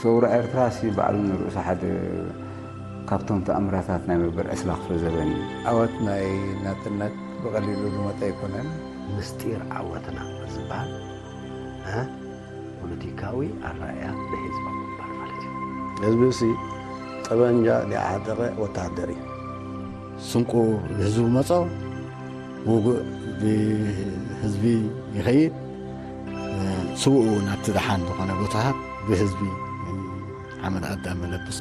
ገብሩ ኤርትራ ሲ ባዕሉ ንርእሱ ሓደ ካብቶም ተኣምራታት ናይ መበል ዕስራ ክፍለ ዘበን እዩ። ዓወት ናይ ናጽነት ብቐሊሉ ዝመጸ ኣይኮነን። ምስጢር ዓወትና ዝበሃል እ ፖለቲካዊ ኣረኣእያ ናይ ህዝባዊ ግንባር ማለት እዩ። ህዝቢ ሲ ጠበንጃ ዳዓጠቐ ወተሃደር እዩ። ስንቁ ብህዝቢ መጾ፣ ውጉእ ብህዝቢ ይኸይድ፣ ስውኡ ናብቲ ደሓን ዝኾነ ቦታታት ብህዝቢ ሓመድ ኣዳም ይለብስ።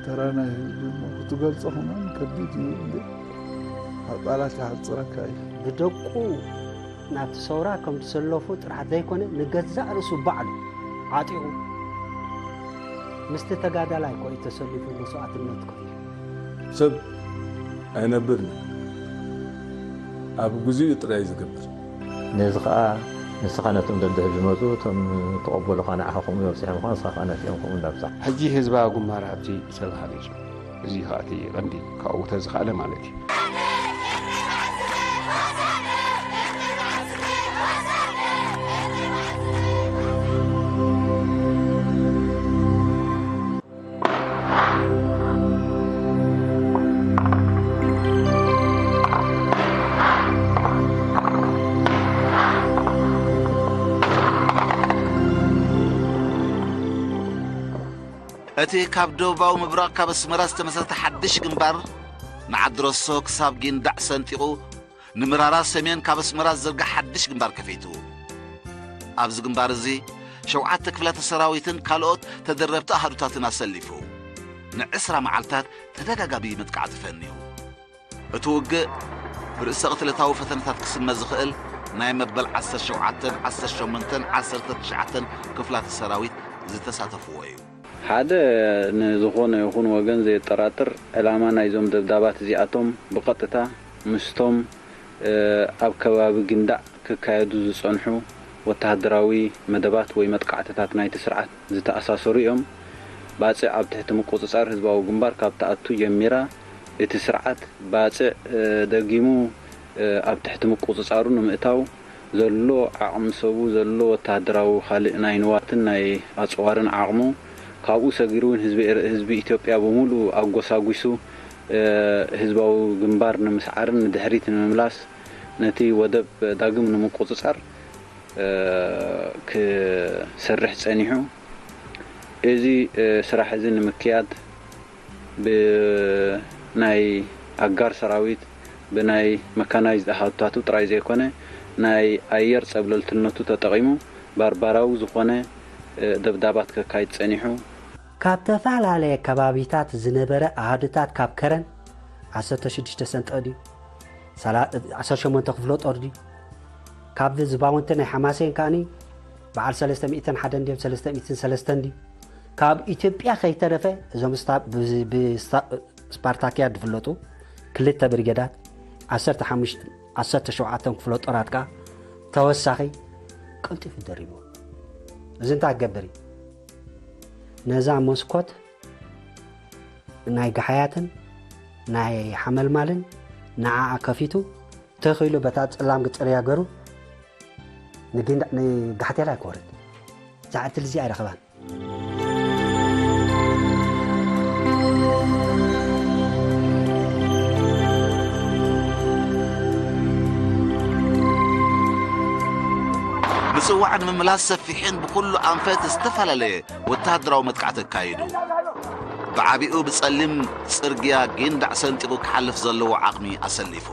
ተራ ናይ ህዝቢ እሞ ክትገልጾ ከማን ከቢድ እዩ እምበር ካብ ቃላት ይሓጽረካ እዩ። ብደቁ ናብቲ ሰውራ ከም ዝሰለፉ ጥራሕ ዘይኮነ ንገዛእ ርእሱ ባዕሉ ዓጢቑ ምስቲ ተጋዳላይ ኮዩ ተሰሊፉ መስዋእትነት ከፊሉ። ሰብ ኣይነብርን እዩ። ኣብ ግዚኡ ጥራይ እዩ ዝገብር። ነዚ ኸኣ ንስኻ ነቶም ደድሕሪ ዝመጹ እቶም ተቐበሉኻ ንዓኻ ከምኡ እዮም ኣብጺሖምኻ ንስኻ ከኣ ነቲኦም ከምኡ እንዳብጻሕ። ሕጂ ህዝባዊ ግንባር ኣብቲ ሰብ ሃኒጹ። እዚ ኸኣ እቲ ቀንዲ ካብኡ ተዝኸኣለ ማለት እዩ። እቲ ካብ ደቡባዊ ምብራቕ ካብ ኣስመራ ዝተመስረተ ሓድሽ ግንባር ንዓዲ ረሶ ክሳብ ጊንዳዕ ሰንጢቑ ንምራራ ሰሜን ካብ ኣስመራ ዝዝርጋሕ ሓድሽ ግንባር ከፊቱ። ኣብዚ ግንባር እዚ ሸውዓተ ክፍላተ ሰራዊትን ካልኦት ተደረብቲ ኣሃዱታትን ኣሰሊፉ ንዕስራ መዓልታት ተደጋጋሚ መጥቃዕቲ ፈንዩ። እቲ ውግእ ብርእሰ ቅትለታዊ ፈተነታት ክስመ ዝኽእል ናይ መበል ዓሰርተ ሸውዓተን ዓሰርተ ሸሞንተን ዓሰርተ ትሽዓተን ክፍላተ ሰራዊት ዝተሳተፍዎ እዩ። ሓደ ንዝኾነ ይኹን ወገን ዘየጠራጥር ዕላማ ናይዞም ደብዳባት እዚኣቶም ብቐጥታ ምስቶም ኣብ ከባቢ ጊንዳዕ ክካየዱ ዝጸንሑ ወተሃደራዊ መደባት ወይ መጥቃዕትታት ናይቲ ስርዓት ዝተኣሳሰሩ እዮም። ባጽዕ ኣብ ትሕቲ ምቁጽጻር ህዝባዊ ግንባር ካብ ትኣቱ ጀሚራ እቲ ስርዓት ባጽዕ ደጊሙ ኣብ ትሕቲ ምቁጽጻሩ ንምእታው ዘሎ ዓቕሚ ሰቡ፣ ዘሎ ወተሃደራዊ ካልእ ናይ ንዋትን ናይ ኣጽዋርን ዓቕሙ፣ ካብኡ ሰጊሩ እውን ህዝቢ ኤር- ህዝቢ ኢትዮጵያ ብምሉኡ ኣጎሳጒሱ ህዝባዊ ግንባር ንምስዓርን ንድሕሪት ንምምላስ ነቲ ወደብ ዳግም ንምቁጽጻር ክሰርሕ ጸኒሑ። እዚ ስራሕ እዚ ንምክያድ ብናይ ኣጋር ሰራዊት ብናይ መካናይዝድ ኣሃዱታቱ ጥራይ ዘይኮነ ናይ ኣየር ጸብለልትነቱ ተጠቒሙ ባርባራዊ ዝኾነ ደብዳባት ከካይድ ጸኒሑ። ካብ ተፈላለየ ከባቢታት ዝነበረ ኣሃዱታት ካብ ከረን ዓሰርተ ሽዱሽተ ሰንጠቕ ድዩ ዓሰርተ ሸሞንተ ክፍለ ጦር ድዩ ካብ ዝባውንቲ ናይ ሓማሴን ከኣኒ በዓል ሰለስተ ሚእትን ሓደን ድዮም ሰለስተ ሚእትን ሰለስተን ድዩ ካብ ኢትዮጵያ ከይተረፈ እዞም ስፓርታኪያ ዝፍለጡ ክልተ ብርጌዳት ዓሰርተ ሓሙሽተ ዓሰርተ ሸውዓተ ክፍለ ጦራት ከኣ ተወሳኺ ቀልጢፉ ደሪብዎ። እዚ እንታይ ክገብር እዩ? ነዛ መስኮት ናይ ጋሓያትን ናይ ሓመልማልን ንዓኣ ከፊቱ ተኺሉ በታ ጽላም ግጽርያ ገሩ ንጋሕቴላይ ክወርድ እዛ ዕድል እዚኣ ኣይረኸባን። ምጽዋዕ ንምምላስ ሰፊሕን ብኹሉ ኣንፈት ዝተፈላለየ ወተሃደራዊ መጥቃዕቲ ኣካይዱ። ብዓቢኡ ብጸሊም ጽርግያ ጊንዳዕ ሰንጢቑ ክሓልፍ ዘለዎ ዓቕሚ ኣሰሊፉ።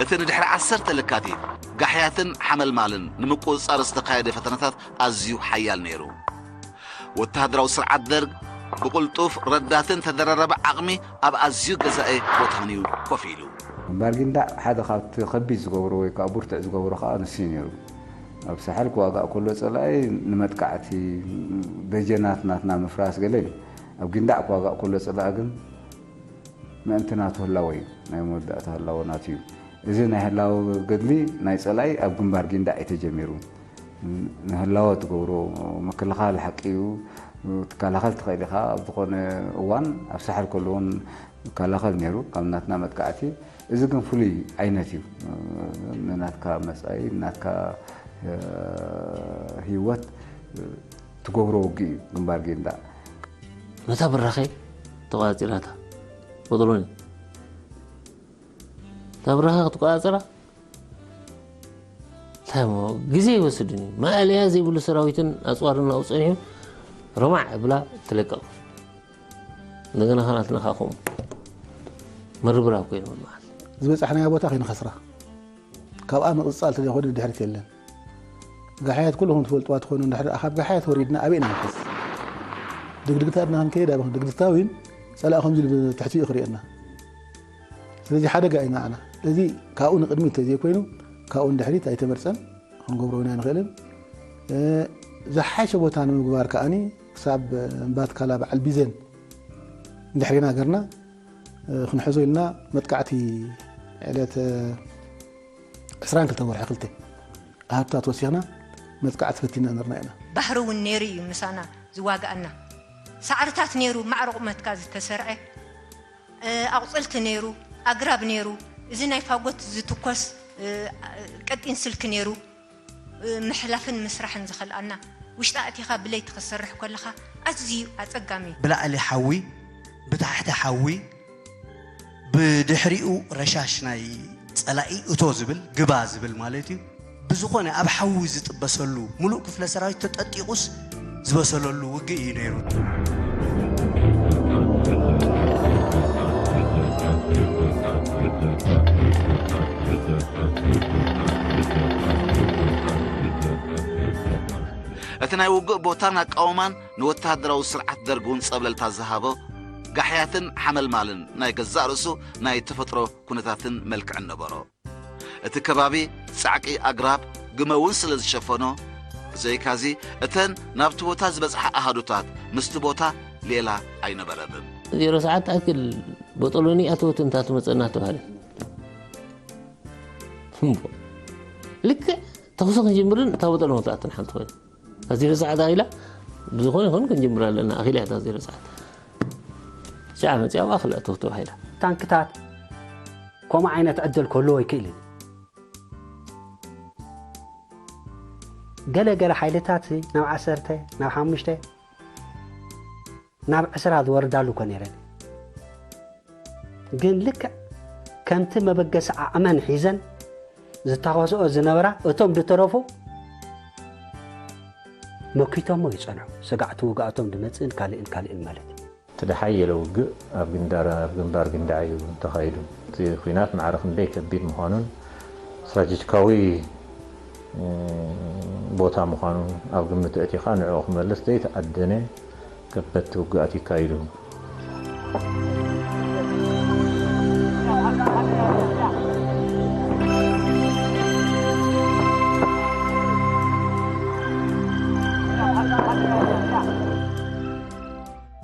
እቲ ንድሕሪ ዓሰርተ ለካቲት ጋሕያትን ሓመልማልን ንምቁጽጻር ዝተኻየደ ፈተነታት ኣዝዩ ሓያል ነይሩ። ወተሃደራዊ ስርዓት ደርግ ብቕልጡፍ ረዳትን ተደራራቢ ዓቕሚ ኣብ ኣዝዩ ገዛኢ ቦታን'ዩ ኮፍ ኢሉ። ግንባር ጊንዳዕ ሓደ ካብቲ ከቢድ ዝገብሮ ወይ ከዓ ብርቱዕ ዝገብሮ ከዓ ንሱ እዩ ነይሩ። ኣብ ሳሕል ክዋጋእ ከሎ ፀላኢ ንመጥቃዕቲ ደጀናት ናትና ምፍራስ ገለ እዩ። ኣብ ጊንዳዕ ክዋጋእ ከሎ ፀላኢ ግን ምእንቲ ናቱ ህላወ እዩ። ናይ መወዳእታ ህላወ ናቱ እዩ። እዚ ናይ ህላወ ገድሊ ናይ ፀላኢ ኣብ ግንባር ጊንዳዕ እዩ ተጀሚሩ። ንህላወ ትገብሮ ምክልኻል ሓቂ እዩ። ትከላኸል ትኽእል ኢኻ። ኣብ ዝኾነ እዋን ኣብ ሳሕል ከሎ እውን ይከላኸል ነይሩ ካብ ናትና መጥቃዕቲ። እዚ ግን ፍሉይ ዓይነት እዩ። ንናትካ መጻኢ፣ ንናትካ ህይወት ትገብሮ ውግእ እዩ ግንባር ጊንዳዕ። ነታ ብራኸ ተቋፂራታ። ቦጦሎኒ እታ ብራኸ ክትቆፃፀራ እንታይ እሞ ግዜ ይወስድን እዩ። ማእለያ ዘይብሉ ሰራዊትን ኣፅዋርን ናብኡ ፀኒሑ ረማዕ ብላ ትለቀቕ። እንደገና ከናትና ከዓ ከምኡ ምርብራብ ኮይኑ በዓል ዝበፃሕናዮ ቦታ ከይንኸስራ፣ ካብኣ ምቕፃል ተዘይኮነ ድሕሪት የለን። ጋሕያት ኩልኹም ትፈልጥዋ ትኾኑ፣ እንድሕር ካብ ጋሕያት ወሪድና ኣበይ ኢና ንሕዝ? ድግድግታ ድና ክንከይድ ኣብ ድግድግታ እውን ፀላእ ከምዚ ኢሉ ትሕቲኡ ክርእየና። ስለዚ ሓደጋ እዩ ንዓና። ስለዚ ካብኡ ንቕድሚት ተዘይኮይኑ ካብኡ ንድሕሪት ኣይተመርፀን፣ ክንገብሮ እውን ኣይንኽእልን። እ፣ ዝሓሸ ቦታ ንምግባር ከኣኒ ክሳብ እምባትካላ በዓል ቢዘን እንድሕር ኢና ገርና፣ እ፣ ክንሕዞ ኢልና መጥቃዕቲ ዕለት፣ እ፣ ዕስራን ክልተን ወርሒ ክልተ ኣሃዱታት ወሲኽና መጥቃዕቲ ፈቲና ነርና ኢና። ባሕሪ እውን ነይሩ እዩ ምሳና ዝዋግኣና። ሳዕርታት ነይሩ፣ ማዕረ ቁመትካ ዝተሰርዐ፣ እ፣ ኣቑፅልቲ ነይሩ፣ ኣግራብ ነይሩ፣ እዚ ናይ ፋጎት ዝትኮስ፣ እ፣ ቀጢን ስልኪ ነይሩ። ምሕላፍን ምስራሕን ዝኸልኣና። ውሽጢ ኣእቲኻ ብለይቲ ክትሰርሕ ከለኻ ኣዝዩ ኣጸጋሚ እዩ። ብላዕሊ ሓዊ፣ ብታሕቲ ሓዊ፣ ብድሕሪኡ ረሻሽ ናይ ጸላኢ እቶ ዝብል፣ ግባ ዝብል ማለት እዩ። ብዝኾነ ኣብ ሓዊ ዝጥበሰሉ፣ ሙሉእ ክፍለ ሰራዊት ተጠጢቑስ ዝበሰለሉ ውግእ እዩ ነይሩ። እቲ ናይ ውግእ ቦታን ኣቃውማን ንወተሃደራዊ ስርዓት ደርግ እውን ጸብለልታ ዝሃቦ፣ ጋሕያትን ሓመልማልን ናይ ገዛእ ርእሱ ናይ ተፈጥሮ ኩነታትን መልክዕን ነበሮ። እቲ ከባቢ ጻዕቂ ኣግራብ፣ ግመ እውን ስለ ዝሸፈኖ፣ ብዘይካዚ እተን ናብቲ ቦታ ዝበጽሓ ኣሃዱታት ምስቲ ቦታ ሌላ ኣይነበረንን። ዜሮ ሰዓት ትኣክል ቦጦሎኒ ኣተወት እንታ ትመጸና ተባህለ። እምቦ። ልክዕ ተኹሲ ክንጅምርን እታ ቦጦሎኒ ትኣትን ሓንቲ ኮይና። ኣብ ዜሮ ሰዓት ኣኺላ ብዝኾነ ይኹን ክንጅምር ኣለና። ኣኺላ እያ እታ ዜሮ ሰዓት። ሽዓ መጺኣ ኣብኣ ክልተ ተባሂላ። ታንክታት ከምኡ ዓይነት ዕድል ክህልዎ ኣይክእልን። ገለ ገለ ሓይልታት ናብ ዓሰርተ፣ ናብ ሓሙሽተ፣ ናብ ዕስራ ዝወርዳሉ እኮ ነይረን። ግን ልክዕ ከምቲ መበገሲ ዓቕመን ሒዘን ዝታኸስኦ ዝነበራ፣ እቶም ዝተረፉ መኪቶሞ ይጸንሑ። ስጋዕ ትውጋእቶም ድመጽእን ካልእን ካልእን ማለት እዩ። እቲ ደሓየለ ውግእ ኣብ ግንዳር፣ ኣብ ግንባር ግንዳዕ እዩ ተኻይዱ። እቲ ኲናት ማዕረ ክንደይ ከቢድ ምዃኑን ስትራቴጂካዊ፣ እ፣ ቦታ ምዃኑን ኣብ ግምት ኣእቲኻ ንዕኡ ክመልስ ዘይተኣደነ ከበድቲ ውግኣት ይካይዱ።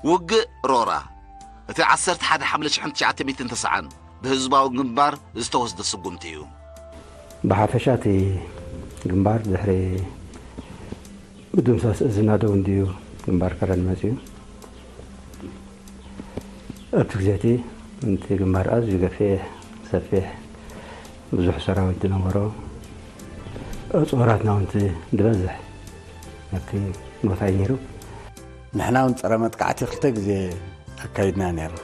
ውግእ ሮራ፣ እቲ ዓሰርተ ሓደ ሓምለ ሽሕን ትሽዓተ ሚእትን ተስዓን ብህዝባዊ ግንባር ዝተወስደ ስጉምቲ እዩ። ብሓፈሻ እቲ ግንባር ድሕሪ ምድምሳስ እዝና ደው እንድዩ ግንባር ከረን መጺኡ። ኣብቲ ግዜ እቲ እቲ ግንባር ኣዝዩ ገፊሕ፣ ሰፊሕ፣ ብዙሕ ሰራዊት ዝነበሮ፣ ኣጽዋራትና እውን እቲ ዝበዝሕ ኣብቲ ቦታ እዩ ነይሩ። ንሕና እውን ጸረ መጥቃዕቲ ክልተ ግዜ ኣካይድና ነይርና።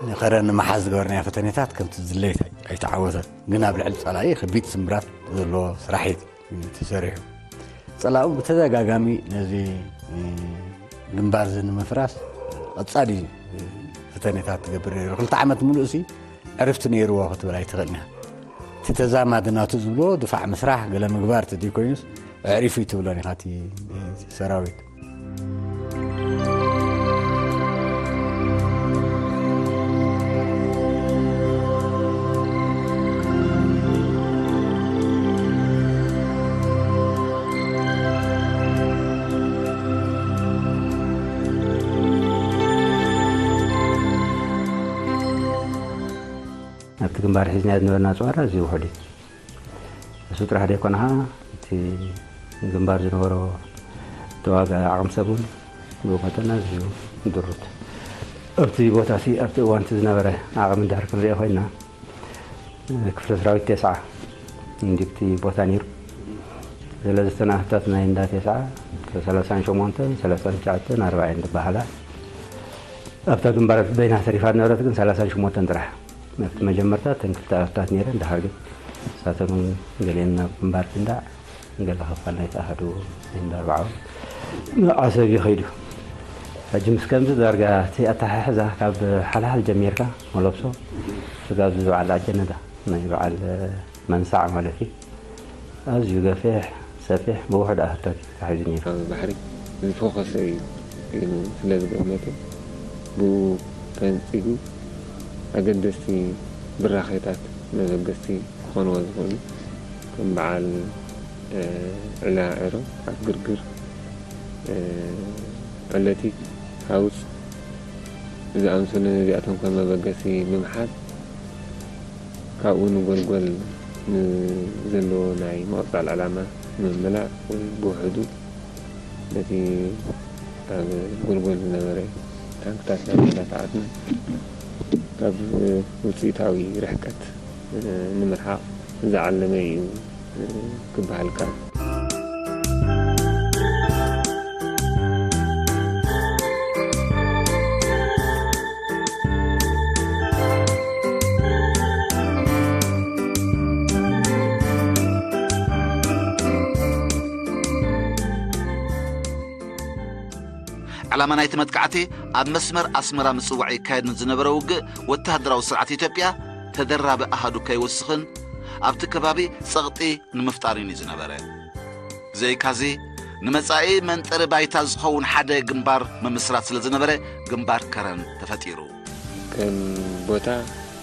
ንኸረን ንምሓዝ ዝገበርናዮ ፈተነታት ከምቲ ዝድለይ ኣይተዓወተን። ግን ኣብ ልዕሊ ጸላኢ ከቢድ ስምብራት ዘለዎ ስራሕ እዩ ተሰሪሑ። ጸላኡ ብተደጋጋሚ ነዚ፣ እ፣ ግንባር እዚ ንምፍራስ ቀጻሊ፣ እ፣ ፈተነታት ትገብር ነይሩ። ክልተ ዓመት ሙሉእ ሲ ዕርፍቲ ነይርዎ ክትብል ኣይትኽእልን ኢኻ። እቲ ተዛማዲ ናቱ ዝብሎ ድፋዕ ምስራሕ፣ ገለ ምግባር ተደይኮይኑስ ኣዕሪፉ እዩ ትብሎን ኢኻ እቲ፣ እቲ ሰራዊት። ኣብቲ ግንባር ሒዝናዮ ዝነበርና ኣጽዋር ኣዝዩ ውሑድ እዩ። እሱ ጥራሕ ዘይኮነ ኸዓ እቲ ግንባር ዝነበሮ ተዋጋኢ ዓቕሚ ሰብ እውን ብኡ መጠን ኣዝዩ ድሩት። ኣብቲ ቦታ እቲ ኣብቲ እዋን እቲ ዝነበረ ዓቕሚ እንድሕር ክንሪኦ ኮይንና፣ ክፍለ ሰራዊት ተስዓ እንዲቲ ቦታ ነይሩ። ስለዚ እተን ኣሃዱታት ናይ እንዳ ቴስዓ ሰላሳን ሸሞንተን፣ ሰላሳን ትሽዓተን፣ ኣርባዓን ዝበሃላ፣ ኣብታ ግንባር በይና ተሪፋ ዝነበረት ግን ሰላሳን ሸሞንተን ጥራሕ። ኣብቲ መጀመርታ እተን ክልተ ኣሃዱታት ነይረን፣ ድሓር ግን ንሳተን እውን ገሊአን ናብ ግንባር ጭንዳዕ፣ ገለ ክፋል ናይቲ ኣሃዱ ናይ እንዳ ኣርብዓ እውን ንዓሰብ እዩ ከይዱ። ሕጂ ምስ ከምዚ ዳርጋ እቲ ኣተሓሕዛ ካብ ሓልሓል ጀሚርካ መለብሶ ስጋብ ዝበዓል ኣጀነዳ ናይ በዓል መንሳዕ ማለት እዩ። ኣዝዩ ገፊሕ፣ ሰፊሕ፣ ብውሑድ ኣሃዱታት እዩ ተታሒዙ ነይሩ። ኣብ ባሕሪ ዝፎኸሰ እዩ ኢሉ ስለ ዝገመተ፣ ብኡ ተንጺጉ ኣገደስቲ ብራኼታት መበገስቲ ክኾንዎ ዝኽእሉ፣ ከም በዓል፣ እ፣ ዕላ ዕሮ፣ ኣፍ ግርግር፣ እ፣ ዕለቲት፣ ሃውፅ ዝኣምሰሉ ነዚኣቶም ከም መበገሲ ብምሓዝ፣ ካብኡ ንጎልጎል ንዘለዎ ናይ ምቕጻል ዕላማ ንምምላእ ወይ ብውሕዱ ነቲ ኣብ ጎልጎል ዝነበረ ታንክታት ናብ እንዳሰዓትና ካብ ውጽኢታዊ ርሕቀት ንምርሓቕ ዝዓለመ እዩ ክበሃል ይከኣል። ዕላማ ናይቲ መጥቃዕቲ ኣብ መስመር ኣስመራ ምጽዋዕ ይካየድ ንዝነበረ ውግእ ወተሃደራዊ ስርዓት ኢትዮጵያ ተደራቢ ኣሃዱ ከይወስኽን ኣብቲ ከባቢ ጸቕጢ ንምፍጣርን እዩ ዝነበረ። ብዘይካዚ ንመጻኢ መንጠሪ ባይታ ዝኸውን ሓደ ግንባር ምምስራት ስለ ዝነበረ ግንባር ከረን ተፈጢሩ። ከም ቦታ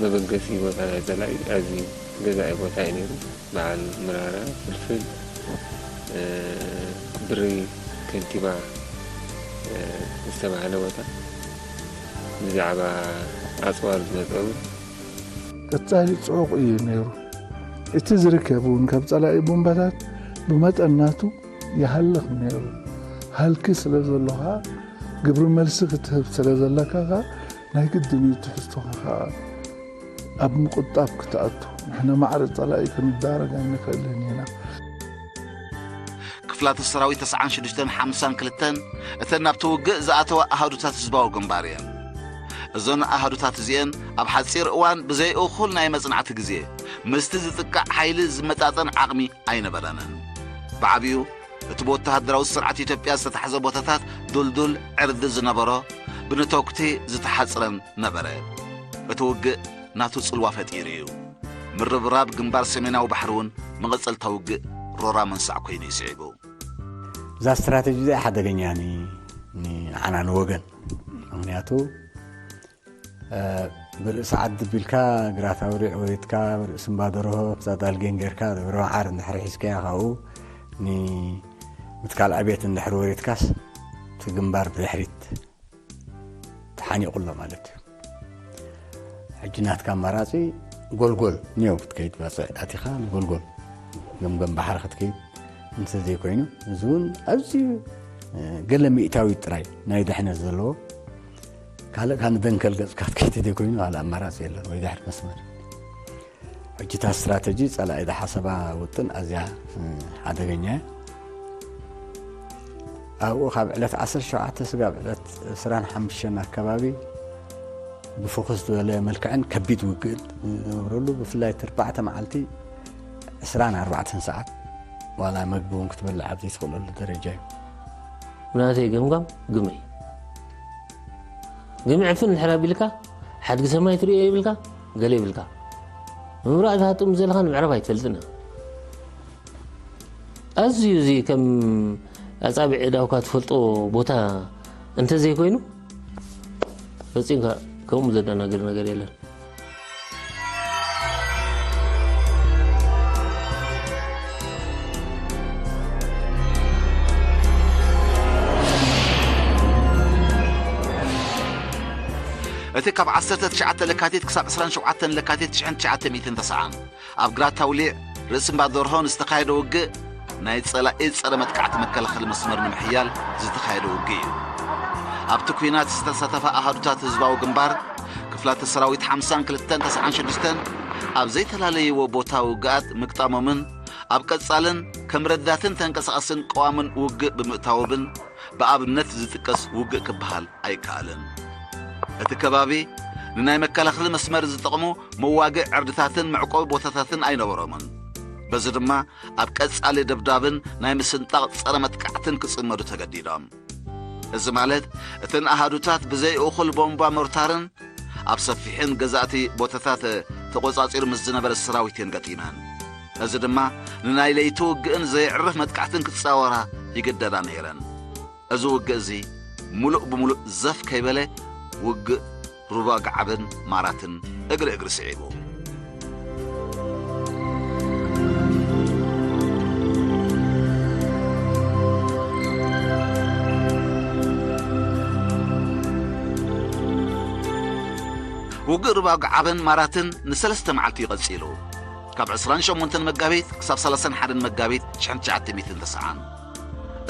መበገሲ ቦታ ናይ ጸላኢ ኣዝዩ ገዛኢ ቦታ እዩ ነይሩ። በዓል ምራራ ፍልፍል፣ እ፣ ብሪ ከንቲባ፣ እ፣ ዝተባህለ ቦታ ብዛዕባ ኣጽዋር ዝመጸሉ ቀጻሊ ጽዑቕ እዩ ነይሩ። እቲ ዝርከብ እውን ካብ ጸላኢ ቡምባታት ብመጠን ናቱ ይሃልኽ ነይሩ። ሃልኪ ስለ ዘሎ ኸኣ ግብሪ መልሲ ክትህብ ስለ ዘለካ ኸኣ ናይ ግድን እዩ ትሕዝቶኻ ኸኣ ኣብ ምቁጣብ ክትኣቱ። ንሕና ማዕረ ጸላኢ ክንዳረግ ኣይንኽእልን ኢና። ክፍላተ ሰራዊት ተስዓን ሽዱሽተን ሓምሳን ክልተን እተን ናብቲ ውግእ ዝኣተዋ ኣሃዱታት ህዝባዊ ግንባር እየን። እዞን ኣሃዱታት እዚኤን ኣብ ሓጺር እዋን ብዘይ እኹል ናይ መጽናዕቲ ግዜ ምስቲ ዝጥቃዕ ሓይሊ ዝመጣጠን ዓቕሚ ኣይነበረንን። ብዓቢኡ እቲ ብወተሃደራዊ ስርዓት ኢትዮጵያ ዝተታሕዘ ቦታታት ዱልዱል ዕርዲ ዝነበሮ፣ ብነተኩቲ ዝተሓጽረን ነበረ። እቲ ውግእ ናቱ ጽልዋ ፈጢሩ እዩ። ምርብራብ ግንባር ሰሜናዊ ባሕሪ እውን መቐጸልታ ውግእ ሮራ መንሳዕ ኮይኑ እዩ ስዒቡ። እዛ ስትራተጂ እዚኣ ሓደገኛ ኒ-፣ ንዓና ንወገን። ምኽንያቱ፣ እ፣ ብርእሲ ዓዲ ቢልካ ግራት ኣውሪዕ ወሪድካ፣ ብርእሲ እምባ ደርሆ፣ ብዛ ዳልጌን ጌርካ፣ ደብረ መዓር እንድሕር ሒዝካያ፣ ካብኡ ን-፣ ምትካል ዕቤት እንድሕር ወሪድካስ፣ እቲ ግንባር ብድሕሪት ተሓኒቑ ኣሎ ማለት እዩ። ሕጂ ናትካ ኣማራጺ ጎልጎል ኒዮ ክትከይድ፣ ባጽዕ ኣቲኻ ንጎልጎል ገምገም ባሕሪ ክትከይድ እንተ ዘይኮይኑ፣ እዚ እውን ኣዝዩ፣ እ፣ ገለ ሚእታዊት ጥራይ ናይ ድሕነት ዘለዎ፣ ካልእ ካብ ንደንከል ገጽካ ክትከይድ ዘይኮይኑ ካልእ ኣማራጺ የለን፣ ወይ ድሕሪ መስመር። ሕጂ እታ ስትራተጂ ጸላኢ ዝሓሰባ ውጥን ኣዝያ፣ እ፣ ሓደገኛ እያ። ኣብኡ ካብ ዕለት ዓሰርተ ሸውዓተ ስጋብ ዕለት ዕስራን ሓሙሽተን ኣከባቢ ብፍኹስ ዝበለ መልክዕን ከቢድ ውግእን ዝነብረሉ፣ ብፍላይ እቲ ኣርባዕተ መዓልቲ ዕስራን ኣርባዕተን ሰዓት ዋላ መግቢ እውን ክትበልዕ ኣብ ዘይትኽእለሉ ደረጃ እዩ። ብናተይ ገምጋም ግመይ። ግመ ዕፍን እንድሕር ኣቢልካ፣ ሓድጊ ሰማይ ትርእዮ ይብልካ፣ ገለ ይብልካ። ንምብራቕ ኢኻ ትጥምት ዘለኻ፣ ንምዕራብ ኣይትፈልጥን ኢኻ። ኣዝዩ እዚ ከም ኣጻብዕ ኣእዳውካ ትፈልጦ ቦታ እንተዘይኮይኑ፣ ፈጺምካ ከምኡ ዘደናግር ነገር የለን። እቲ ካብ ዓሰርተ ትሽዓተ ለካቲት ክሳብ ዕስራን ሸውዓተን ለካቲት ትሽዓን ትሽዓተ ሚእትን ተስዓን ኣብ ግራት ኣውሊዕ ርእሲ እምባ ደርሆ ንዝተኻየደ ውግእ፣ ናይ ጸላኢ ጸረ መጥቃዕቲ መከላኸሊ መስመር ንምሕያል ዝተኻየደ ውግእ እዩ። ኣብቲ ኲናት ዝተሳተፋ ኣሃዱታት ህዝባዊ ግንባር፣ ክፍላተ ሰራዊት ሓምሳን ክልተን ተስዓን ሽዱሽተን ኣብ ዘይተላለይዎ ቦታ ውግኣት ምግጣሞምን ኣብ ቀጻልን ከም ረዳትን ተንቀሳቐስን ቀዋምን ውግእ ብምእታውብን ብኣብነት ዝጥቀስ ውግእ ክበሃል ኣይከኣልን። እቲ ከባቢ ንናይ መከላኸሊ መስመር ዝጠቕሙ መዋግእ ዕርድታትን መዕቆቢ ቦታታትን ኣይነበሮምን። በዚ ድማ ኣብ ቀጻሊ ደብዳብን ናይ ምስንጣቕ ጸረ መጥቃዕትን ክጽመዱ ተገዲዶም። እዚ ማለት እተን ኣሃዱታት ብዘይ እኹል ቦምባ ሞርታርን ኣብ ሰፊሕን ገዛእቲ ቦታታት ተቖጻጺሩ ምስ ዝነበረ ሰራዊት እየን ገጢመን። እዚ ድማ ንናይ ለይቲ ውግእን ዘየዕርፍ መጥቃዕትን ክጻወራ ይግደዳ ነይረን። እዚ ውግእ እዚ ምሉእ ብምሉእ ዘፍ ከይበለ ውግእ ሩባ ገዓብን ማራትን እግሪ እግሪ ስዒቡ። ውግእ ሩባ ገዓብን ማራትን ንሰለስተ መዓልቲ እዩ ቀጺሉ። ካብ ዕስራን ሸሞንተን መጋቢት ክሳብ ሰላሳን ሓደን መጋቢት ሽሕን ትሽዓተ ሚእትን ተስዓን።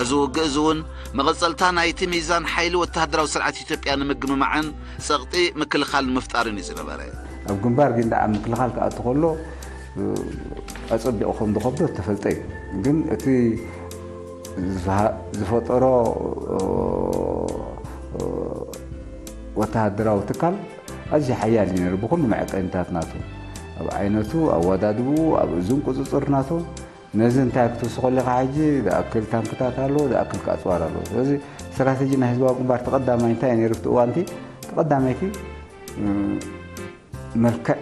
እዚ ውግእ እዚ እውን መቐጸልታ ናይቲ ሚዛን ሓይሊ ወተሃደራዊ ስርዓት ኢትዮጵያ ንምግምማዕን ጸቕጢ ምክልኻል ንምፍጣርን እዩ ዝነበረ። ኣብ ግንባር ጊንዳዕ ኣብ ምክልኻል ክኣቱ ከሎ፣ እ፣ ኣጸቢቑ ከም ዝኸብዶ ዝተፈልጠ እዩ። ግን እቲ ዝሃ-፣ ዝፈጠሮ፣ እ፣ ወተሃደራዊ ትካል ኣዝዩ ሓያል እዩ ነይሩ፣ ብኹሉ መዐቀኒታት ናቱ፣ ኣብ ዓይነቱ፣ ኣወዳድብኡ፣ ኣብ እዙን ቁጽጽር ናቱ። ነዚ እንታይ ክትውስኾ ኣለኻ ሕጂ? ዝኣክል ታንክታት ኣሎ፣ ዝኣክል ኣጽዋር ኣሎ። ስለዚ ስትራተጂ ናይ ህዝባዊ ግንባር ተቐዳማይ እንታይ እዩ ነይሩ ኣብቲ እዋንቲ? ተቐዳማይቲ፣ እ፣ መልክዕ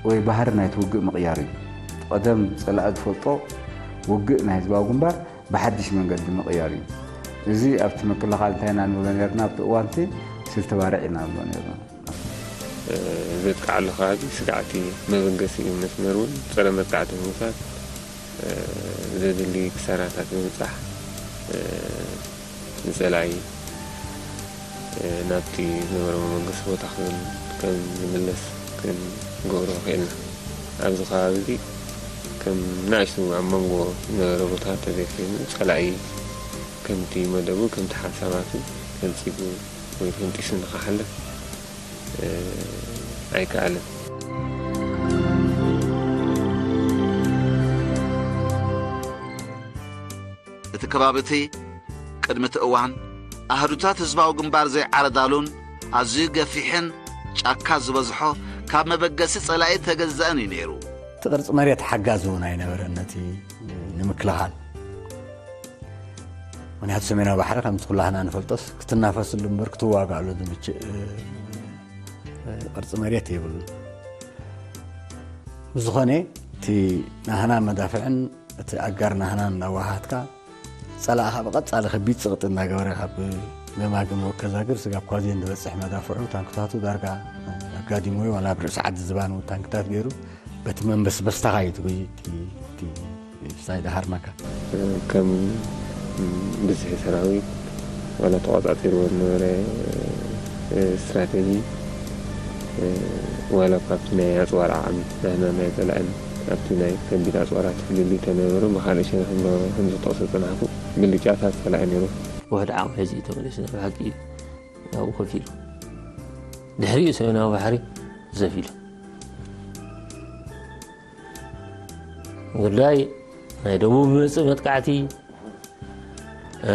ወይ ባህሪ ናይቲ ውግእ ምቕያር እዩ። ቀደም ጸላኢ ዝፈልጦ ውግእ ናይ ህዝባዊ ግንባር ብሓድሽ መንገዲ ምቕያር እዩ። እዚ ኣብቲ ምክልኻል እንታይ ኢና ንብሎ ነርና? ኣብቲ እዋንቲ ስልቲ ባርዕ ኢና ንብሎ ነርና። እ፣ ዘጥቅዓሉ ከባቢ ስጋዕቲ መበገሲ መስመር እውን ጸረ መጥቃዕቲ ብምውሳድ፣ እ፣ ዘድሊ ክሳራታት ብምብጻሕ፣ እ፣ ንጸላኢ፣ እ፣ ናብቲ ዝነበረ መበገሲ ቦታ ከም፣ ከም ዝምለስ ክንገብሮ ክኢልና። ኣብዚ ከባቢ እዚ ከም ንኣሽቱ ኣብ መንጎ ዝነበረ ቦታ ተዘይኮይኑ፣ ጸላኢ ከምቲ መደቡ፣ ከምቲ ሓሳባቱ ፈንጺጉ ወይ ፈንጢሱ ንኽሓልፍ፣ እ፣ ኣይከኣለን። እቲ ከባቢ እቲ ቅድሚ እቲ እዋን ኣህዱታት ህዝባዊ ግንባር ዘይዓረዳሉን ኣዝዩ ገፊሕን ጫካ ዝበዝሖ ካብ መበገሲ ጸላኢ ተገዛእን እዩ ነይሩ። እቲ ቅርጺ መሬት ሓጋዚ እውን ኣይነበረን ነቲ ንምክልኻል። ምኽንያቱ ሰሜናዊ ባሕሪ ከምቲ ኩላህና ንፈልጦስ ክትናፈስሉ እምበር ክትዋጋእሉ ዝምችእ፣ እ፣ ቅርጺ መሬት የብሉን። ብዝኾነ እቲ ናህና መዳፍዕን እቲ ኣጋር ናህናን እናዋሃሃድካ ጸላእኻ ብቐጻሊ ከቢድ ጽቕጢ እናገበረ ካብ ገማግም ወከዛግር ስጋብ ኳዜን ዝበጽሕ መዳፍዑ ታንክታቱ ዳርጋ ኣጋዲሙ እዩ። ዋላ ኣብ ርእሲ ዓዲ ዝባን እውን ታንክታት ገይሩ በቲ መንበስበስታኻ እዩ ትጉይ እቲ፣ እቲ ሳይድ ሃርማካ። ከም ብዝሒ ሰራዊት ዋላ ተቋጻጺርዎ ዝነበረ ስትራተጂ፣ ዋላ እኳ ኣብቲ ናይ ኣጽዋር ዓቕሚ ናህና ናይ ጸላእን ኣብቲ ናይ ከቢድ ኣጽዋራት ፍልልይ ተነበሩ ብኻልእ ሸነኽ ከም ዝጠቕሶ ዝጸናሕኩ ብልጫታት ጸላኢ ነይሩ። ውሕድ ዓቕሚ ሒዙ እዩ ተመሊሱ። ናይ ብሓቂ ኣብኡ ኮፍ ኢሉ ድሕሪኡ ሰሜናዊ ባሕሪ ዘፍ ኢሉ ጉዳይ ናይ ደቡብ ዝመጽእ መጥቃዕቲ፣ እ፣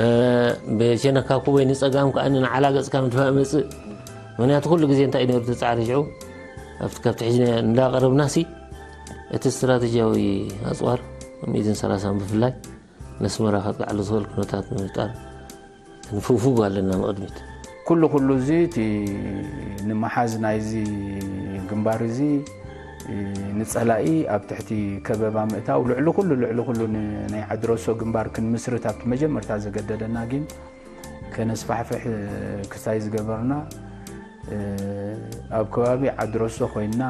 ብሸነካ ኩበይ ንጸጋም ከኣ ንዓላ ገጽካ ምድፋእ መጽእ። ምኽንያቱ ኩሉ ግዜ እንታይ እዩ ነይሩ እቲ ጻዕሪ ሽዑ? ኣብቲ ካብቲ ሕጂ እንዳቐረብናሲ እቲ ስትራተጂያዊ ኣጽዋር ሚእትን ሰላሳን ብፍላይ ነስመራ ከጥቅዓሉ ዝኽእል ኩነታት ንምፍጣር ንፍግፍግ ኣለና ንቕድሚት። ኩሉ ኩሉ እዚ እቲ ንምሓዝ ናይዚ ግንባር እዚ ንጸላኢ ኣብ ትሕቲ ከበባ ምእታው ልዕሊ ኩሉ፣ ልዕሊ ኩሉ ን-፣ ናይ ዓድረሶ ግንባር ክንምስርት ኣብቲ መጀመርታ ዘገደደና ግን ከነስፋሕፍሕ ክሳይ ዝገበርና፣ ኣብ ከባቢ ዓድረሶ ኮይንና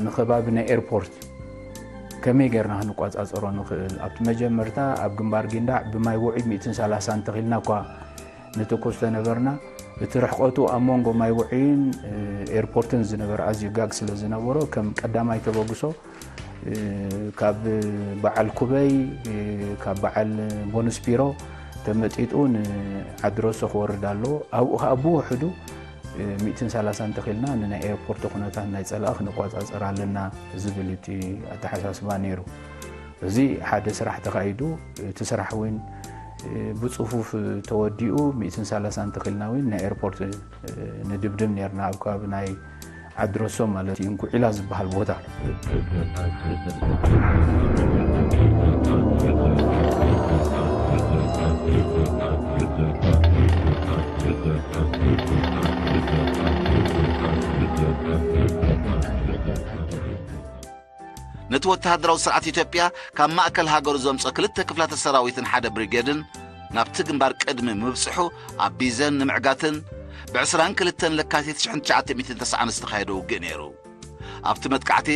ንኸባቢ ናይ ኤርፖርት ከመይ ጌርና ክንቆጻጸሮ ንኽእል? ኣብቲ መጀመርታ ኣብ ግንባር ጊንዳዕ ብማይ ውዑይ ሚእትን ሰላሳን ተኺልና እኳ ንትኩስ ተነበርና፣ እቲ ርሕቀቱ ኣብ መንጎ ማይ ውዑይን፣ እ፣ ኤርፖርትን ዝነበረ ኣዝዩ ጋግ ስለ ዝነበሮ፣ ከም ቀዳማይ ተበግሶ፣ እ፣ ካብ በዓል ኩበይ፣ እ፣ ካብ በዓል ቦንስፒሮ ተመጢጡ ንዓድረሶ ክወርድ ኣለዎ። ኣብኡ ኸኣ ብውሕዱ፣ እ፣ ሚእትን ሰላሳን ተኺልና ንናይ ኤርፖርት ኩነታት ናይ ጸላኢ ክንቆጻጸር ኣለና ዝብል እቲ ኣተሓሳስባ ነይሩ። እዚ ሓደ ስራሕ ተኻይዱ፣ እቲ ስራሕ እውን ብፅፉፍ ተወዲኡ፣ ሚእትን ሰላሳን ተኺልና እውን ናይ ኤርፖርት ንድብድብ ነርና። ኣብ ከባቢ ናይ ዓድረሶም ማለት እዩ፣ እንኩዒላ ዝበሃል ቦታ። ነቲ ወተሃደራዊ ስርዓት ኢትዮጵያ ካብ ማእከል ሃገሩ ዘምጾ ክልተ ክፍላተ ሰራዊትን ሓደ ብሪጌድን ናብቲ ግንባር ቅድሚ ምብጽሑ፣ ኣብ ቢዘን ንምዕጋትን ብ22 ለካቲት ሽሕን ትሽዓተ ሚእትን ተስዓን ዝተኻየደ ውግእ ነይሩ። ኣብቲ መጥቃዕቲ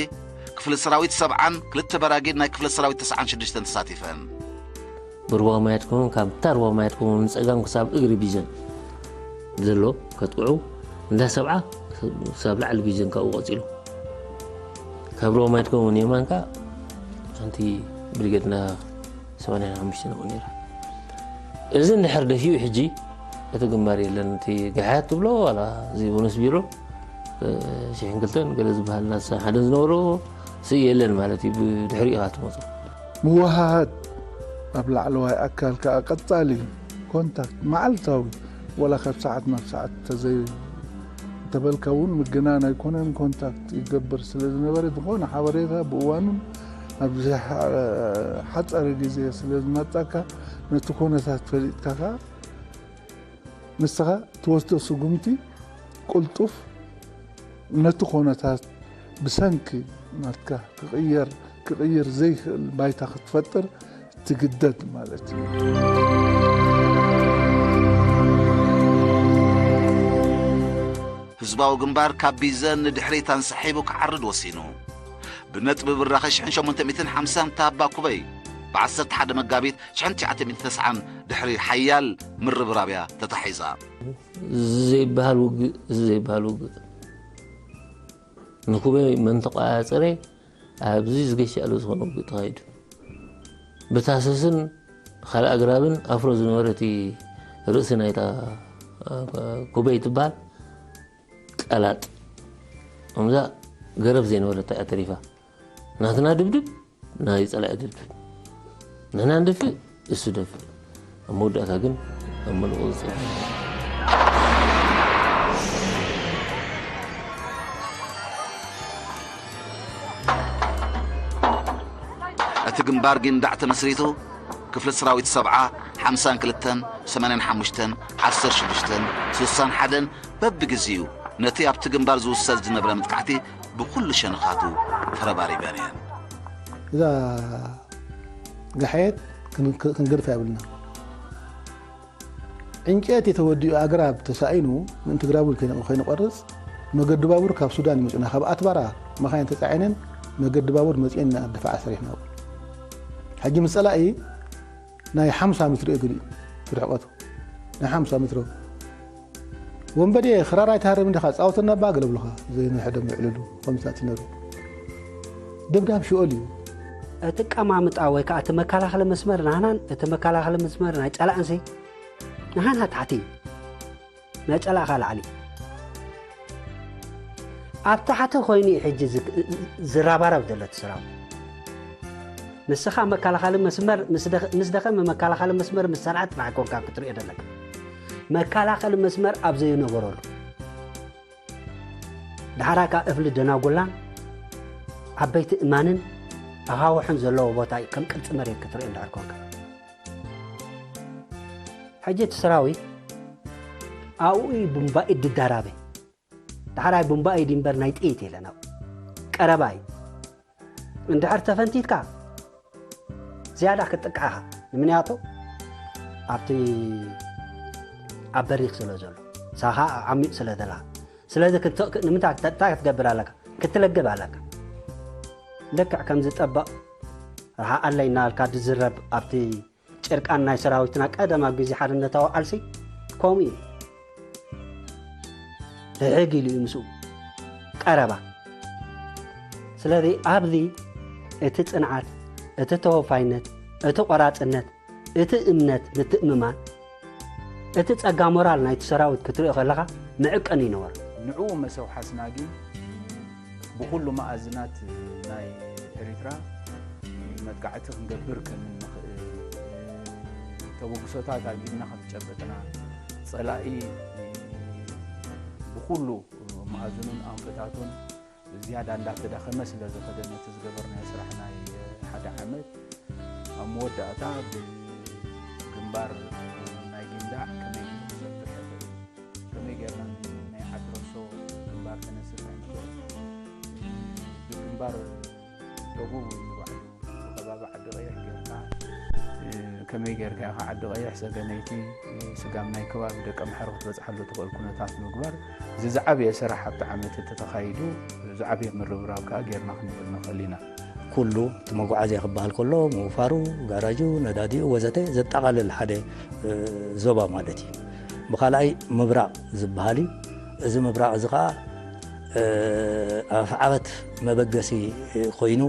ክፍሊ ሰራዊት ሰብዓን ክልተ በራጊድ ናይ ክፍሊ ሰራዊት ተስዓን ሽዱሽተን ተሳቲፈን። ብሩባ ማየት ከውን ካብ ታርባ ማየት ከውን ንጸጋም ክሳብ እግሪ ቢዘን ዘሎ ከጥቅዑ እንዳ ሰብዓ ክሳብ ላዕሊ ቢዘን ካብኡ ቀጺሉ ካብ ሩባ ማየት ከውን የማን ከኣ ሓንቲ ብሪጌድና ሰማንያን ሓሙሽተን ኣብኡ ነይራ። እዚ እንድሕር ደፊኡ ሕጂ እቲ ግንባር የለን። እቲ ገሓያት ትብሎ ዋላ እዚ ቦነስ ቢሮ ሽሕን ክልተን ገለ ዝበሃል ናሳ ሓደን ዝነበሮ ስእ የለን ማለት እዩ። ብድሕሪኡ ኢኻ ትመፁ። ምውሃሃድ ኣብ ላዕለዋይ ኣካል ከዓ ቀፃሊ ኮንታክት መዓልታዊ ወላ ካብ ሰዓት ናብ ሰዓት ተዘይ እንተበልካ እውን ምግናን ኣይኮነን ኮንታክት ይገብር ስለ ዝነበረ ዝኾነ ሓበሬታ ብእዋኑን ኣብዚ ሓፀረ ግዜ ስለ ዝመፃካ ነቲ ኮነታት ፈሊጥካ ከዓ ንስኻ ትወስዶ ስጉምቲ ቅልጡፍ ነቲ ኮነታት ብሰንኪ ናትካ ክቕየር ክቕይር ዘይክእል ባይታ ክትፈጥር ትግደድ ማለት እዩ። ህዝባዊ ግንባር ካብ ቢዘን ንድሕሪት ኣንሳሒቡ ክዓርድ ወሲኑ። ብነጥቢ ብራኸ ሽሕን ሸሞንተ ሚእትን ሓምሳን ታባ ኩበይ ብ11 መጋቢት ሽሕን ትሽዓተ ሚእትን ተስዓን ድሕሪ ሓያል ምርብራብያ ተታሒዛ። እዚ ዘይበሃል ውግእ፣ እዚ ዘይበሃል ውግእ ንኩበይ መን ተቆጻጸረ ኣብዚ ዝገሻሉ ዝኾነ ውግእ ተኻይዱ። ብታህሰስን ካልእ ኣግራብን ኣፍሮ ዝነበረ እቲ ርእሲ ናይታ ኩበይ ትበሃል ቀላጥ እምዛ ገረብ ዘይነበረት እያ ተሪፋ። ናትና ድብድብ ናይ ጸላኢ ድብድብ። ንሕና ንድፍእ እሱ ደፍእ። ኣብ መወዳእታ ግን ኣብ ምሉእ ቁጽጽር። እቲ ግንባር ጊንዳዕ ተመስሪቱ ክፍሊ ሰራዊት ሰብዓ ሓምሳን ክልተን ሰማንያን ሓሙሽተን ዓሰርተ ሽዱሽተን ስሳን ሓደን በብግዜኡ ነቲ ኣብቲ ግንባር ዝውሰድ ዝነብረ መጥቃዕቲ ብኹሉ ሸነኻቱ ተረባሪበን እየን። እዛ ጋሓየት ክንገድፋ የብልና። ዕንጨይቲ ተወዲኡ ኣግራብ ተሳኢኑ ምእንቲ ግራቡል ከይንቆርጽ መገዲ ባቡር ካብ ሱዳን ይመጹና ካብ ኣትባራ መኻይን ተጻዒነን መገዲ ባቡር መጺኤን ኢና ድፋዓ ሰሪሕና። ሕጂ ምስ ጸላኢ ናይ ሓምሳ ሜትሮ እግሪ እዩ ርሕቀቱ ናይ ሓምሳ ሜትሮ ወንበዴ ክራር ኣይትሃርም እንዲኻ ጻወተና እባ ገለ ብሉኻ ዘይንሕደም ይዕልሉ ከምዚ ናቲ ነሩ ደብዳብ ሽኦል እዩ። እቲ ቀማምጣ ወይ ከዓ እቲ መከላኸሊ መስመር ናህናን እቲ መከላኸሊ መስመር ናይ ጸላእንሲ ናህና ታሕቲ ናይ ጸላእኻ ላዕሊ ኣብ ታሕቲ ኮይኑ እዩ ሕጂ ዝራባረብ ዘሎ እቲ ሰራዊት። ንስኻ መከላኸሊ መስመር ምስ ደኸመ መከላኸሊ መስመር ምስ ሰራዕ ጥራሕ ኣይኮንካ ክትሪኦ ዘለካ። መከላኸሊ መስመር ኣብ ዘይነበረሉ ዳሕራይ ካብ እፍሊ ደናጉላን ዓበይቲ እማንን ኣኻውሕን ዘለዎ ቦታ እዩ ከም ቅርፂ መሬት ክትሪኦ እንድሕር ኮንካ። ሕጂ እቲ ሰራዊት ኣብኡ እዩ ቡምባኢድ ድዳራበ። ዳሕራይ ቡምባኢድ እምበር ናይ ጥይት የለን ኣብኡ። ቀረባ እዩ። እንድሕር ተፈንቲትካ ዝያዳ ክትጥቃዕ ኢኻ። ንምንያቱ ኣብቲ ኣብ በሪኽ ስለ ዘሎ ሳኻ ኣብ ዓሚቕ ስለ ዘላ ስለዚ ንምንታይ እንታይ ክትገብር ኣለካ ክትለግብ ኣለካ። ልክዕ ከምዚ ጠበቕ ረሃ ኣለይ እናበልካ ዝዝረብ ኣብቲ ጭርቃን ናይ ሰራዊትና ቀደም ኣብ ግዜ ሓርነታዊ ቃልሲ ከምኡ እዩ። ሕሕግ ኢሉ እዩ ምስኡ ቀረባ። ስለዚ ኣብዚ እቲ ጽንዓት፣ እቲ ተወፋይነት፣ እቲ ቆራጽነት፣ እቲ እምነት፣ ምትእምማን፣ እቲ ጸጋ ሞራል ናይቲ ሰራዊት ክትሪኦ ከለኻ መዕቀኒ ይነበሮ። ንዕኡ መሰውሓስና ግን ብኹሉ መኣዝናት ናይ ኤሪትራ መጥቃዕቲ ክንገብር ከም እንኽእል፣ ተበግሶታት ኣብ ኢድና ከም ዝጨበጥና፣ ጸላኢ ብኹሉ መኣዝኑን ኣንፈታቱን ብዝያዳ እንዳተዳኸመ ስለ ዝኸደ፣ ነቲ ዝገበርናዮ ስራሕ ናይ ሓደ ዓመት ኣብ መወዳእታ ብግንባር ናይ ጊንዳዕ ከመይ ገይሩ ክሰፍር ይኽእል፣ ከመይ ጌርና ናይ ዓድረሶ ግንባር ከነስፍሕ ንኽእል፣ ብግንባር ደቡብ ንባዕሉ ብኸባቢ ዓዲ ቀይሕ ጌርካ፣ እ፣ ከመይ ጌርካ ኢኻ ዓዲ ቀይሕ፣ ሰገነይቲ፣ እ፣ ስጋም ናይ ከባቢ ደቀምሓረ ክትበጽሓሉ ትኽእል ኩነታት ምግባር፣ እዚ ዝዓበየ ስራሕ ኣብቲ ዓመት እቲ ተኻይዱ፣ ዝዓበየ ምርብራብ ከኣ ጌርና ክንብል ንኽእል ኢና። ኩሉ እቲ መጓዓዝያ ክበሃል ከሎ፣ ምውፋሩ፣ ጋራጁ፣ ነዳዲኡ ወዘተ ዘጠቓልል ሓደ፣ እ፣ ዞባ ማለት እዩ። ብኻልኣይ ምብራቕ ዝበሃል እዩ። እዚ ምብራቕ እዚ ኸኣ፣ እ፣ ኣፍዓበት መበገሲ ኮይኑ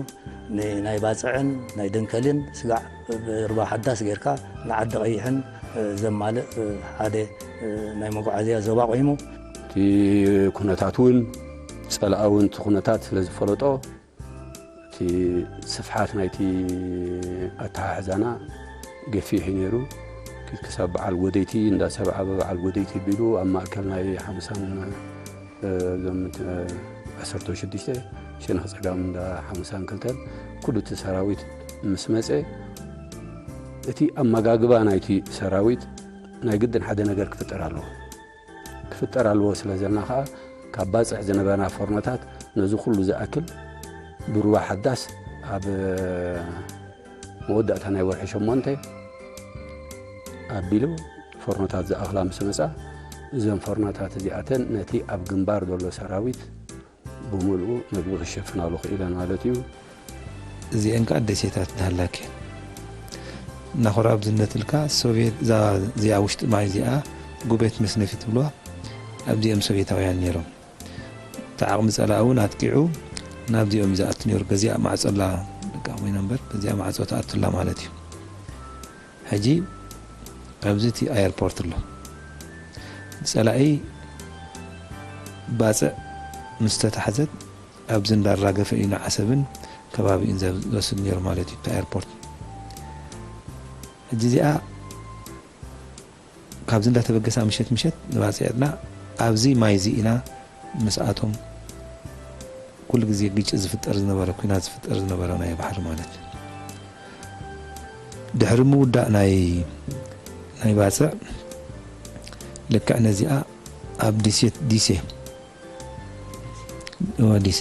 ንናይ ባጽዕን ናይ ደንከልን ስጋዕ ብርባ ሓዳስ ጌርካ ንዓዲ ቀይሕን፣ እ፣ ዘማልእ፣ እ፣ ሓደ፣ እ፣ ናይ መጓዓዝያ ዞባ ኮይኑ። እቲ ኩነታት እውን ጸላኢ እውን እቲ ኩነታት ስለ ዝፈለጦ፣ እቲ ስፍሓት ናይቲ ኣተሓሕዛና ገፊሕ እዩ ነይሩ። ክሳብ በዓል ጎደይቲ፣ እንዳ ሰብዓ በበዓል ጎደይቲ ቢሉ ኣብ ማእከል ናይ ሓሙሳን፣ እ፣ እዞም፣ እ፣ ዓሰርተ ሽዱሽተ ሸነኽ ጸጋም እንዳ ሓሙሳን ክልተን ኩሉ እቲ ሰራዊት ምስ መጸ፣ እቲ ኣመጋግባ ናይቲ ሰራዊት ናይ ግድን ሓደ ነገር ክፍጠር ኣለዎ። ክፍጠር ኣለዎ ስለ ዘለና ኸኣ፣ ካብ ባጽዕ ዝነበረና ፎርኖታት ነዚ ኩሉ ዝኣክል ብሩባ ሓዳስ ኣብ መወዳእታ ናይ ወርሒ ሸሞንተ ኣቢሉ ፎርኖታት ዝኣኽላ ምስ መጻ፣ እዘን ፎርኖታት እዚኣተን ነቲ ኣብ ግንባር ዘሎ ሰራዊት ብምልኡ ምግቢ ክሸፍናሉ ክኢለን ማለት እዩ። እዚአን ከኣ ደሴታት ዳህላክ እየን። እናኾራብዝነት ኢልካ ሶቪየት እዛ፣ እዚኣ ውሽጢ ማይ እዚኣ ጉቤት መስነፊ ትብልዋ፣ ኣብዚኦም ሶቪየታውያን ነይሮም። እቲ ዓቕሚ ጸላኢ እውን ኣጥቂዑ ናብዚኦም እዩ ዝኣቱ ነይሩ። በዚኣ ማዕጾ ኣላ፣ ደቃ ኮይና እምበር፣ በዚኣ ማዕጾ ትኣቱ ኣላ ማለት እዩ። ሕጂ ኣብዚ እቲ ኣየርፖርት ኣሎ። ጸላኢ ባጽዕ ምስ ተታሕዘት ኣብዚ እንዳራገፈ እዩ ንዓሰብን ከባቢኡን ዘ-፣ ዘወስድ ነይሩ ማለት እዩ፣ እቲ ኣየርፖርት። ሕጂ እዚኣ ካብዚ እንዳተበገሳ ምሸት ምሸት ንባጽዕ ዕድና ኣብዚ ማይ እዚ ኢና ምስኣቶም ኩሉ ግዜ ግጭት ዝፍጠር ዝነበረ፣ ኲናት ዝፍጠር ዝነበረ ናይ ባሕሪ ማለት እዩ። ድሕሪ ምውዳእ ናይ፣ ናይ ባጽዕ ልክዕ ነዚኣ ኣብ ዲሴ፣ ዲሴ፣ እወ፣ ዲሴ፣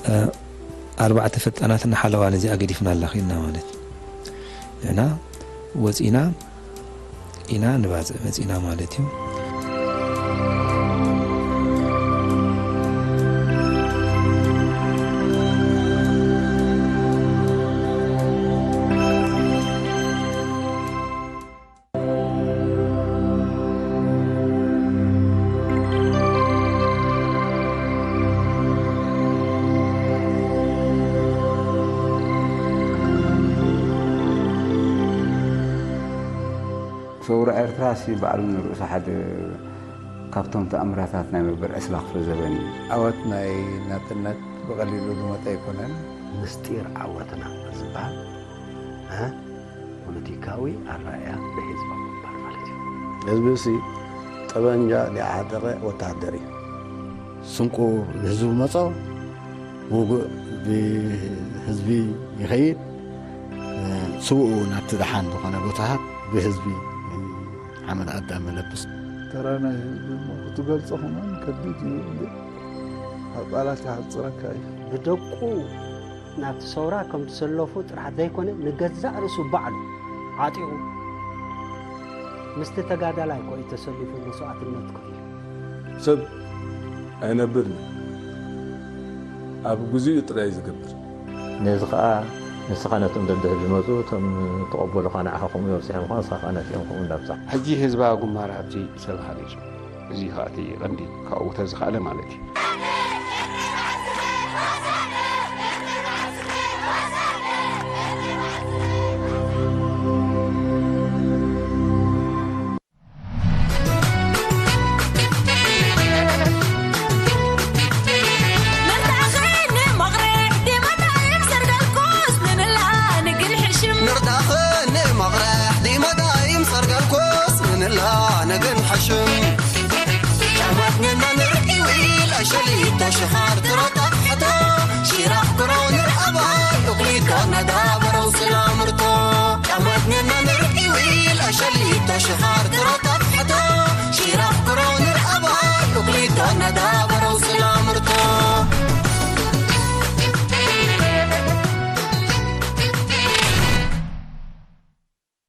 እ፣ ኣርባዕተ ፈጣናት ንሓለዋ ነዚኣ ገዲፍና ኣላ ኺድና ማለት እዩ። ንሕና ወጺና ኢና ንባጽዕ መጺና ማለት እዩ። ሰውራ ኤርትራ ሲ ባዕሉ ንርእሱ ሓደ ካብቶም ተኣምራታት ናይ መበል ዕስራ ክፍለ ዘበን እዩ። ዓወት ናይ ናጽነት ብቐሊሉ ዝመጸ ኣይኮነን። ምስጢር ዓወትና ዝበሃል፣ እ፣ ፖለቲካዊ ኣረኣእያ ናይ ህዝባዊ ግንባር ማለት እዩ። ህዝቢ ሲ ጠበንጃ ዘይዓጠቐ ወተሃደር እዩ። ስንቁ ንህዝቢ መጾ፣ ውጉእ ብህዝቢ ይኸይድ፣ ስውኡ ናብቲ ደሓን ዝኾነ ቦታታት ብህዝቢ ሓመድ ኣዳም መለብስ። ተራ ናይ ህዝቢ እሞ ክትገልጾ ከማን ከቢድ እዩ። እንዴ፣ ኣብ ቃላት ይሓጽረካ እዩ። ብደቁ ናብቲ ሰውራ ከም ዝሰለፉ ጥራሕ ዘይኮነ፣ ንገዛእ ርእሱ ባዕሉ ዓጢቑ ምስቲ ተጋዳላይ እኮ እዩ ተሰሊፉ መስዋእትነት ከፊሉ። ሰብ ኣይነብርን እዩ። ኣብ ግዜኡ ጥራይ እዩ ዝገብር። ነዚ ኸኣ ንስኻ ነቶም ደድሕሪ ዝመጹ፣ እቶም ተቐበሉኻ ንዓኻ ከምኡ የብጽሖም ኸኣ ንስኻ ኸኣ ነቲኦም ከምኡ እንዳብጻሕ። ሕጂ ህዝባዊ ግንባር ኣብዚ ሰብኻ ነይሩ። እዚ ኸኣ እቲ ቀንዲ ካብኡ ተዝኸኣለ ማለት እዩ። ግን ሕሽም ጫማት ነና ንርኢ ዊል ኣሸሊቶ ሽኻር ትሮጣ ሕቶ ሽራኽ ክሮ ንርኣባይ እኩሊቶ ነዳ